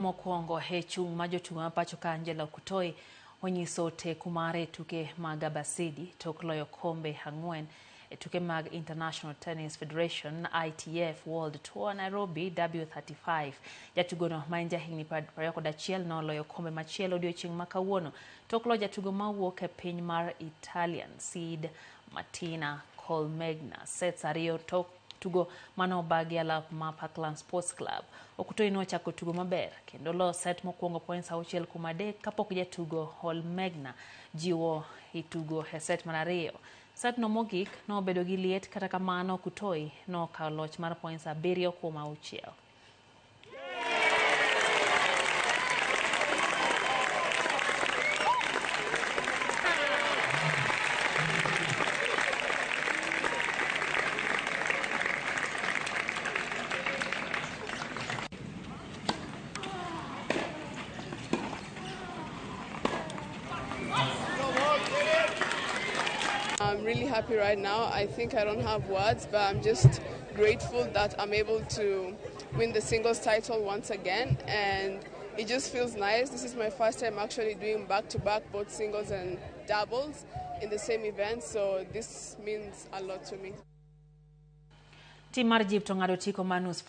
Mokwongo e chung' ma jotugo ma pacho ka Angela Okutoyi onyiso teku mare e tuke mag Abasidi tok loyo kombe 4 e tuke mag International Tennis Federation ITF World Tour Nairobi W35. Jatugono ma en jahigni 21 noloyo kombe machielo odiochieng' ma kawuono tok loyo jatugo mawuok e piny mar Italian Seed Martina Colmegna sets 2 tok tugo mane obagi alap ma Parkland Sports Club. Okutoyi nochako tugo maber kendo lo set mokwongo points 6 kuom 3 kapok jatugo Holmegna jiwo itugo e set mar 2. Set no mogik nobedo gi liet, kata kamano Okutoyi nokawo loch mar points 7 kuom 6. I'm really happy right now. I think I don't have words, but I'm just grateful that I'm able to win the singles title once again, and it just feels nice. This is my first time actually doing back-to-back both singles and doubles in the same event, so this means a lot to me. Tim mar Egypt ong'ado otiko mar nus.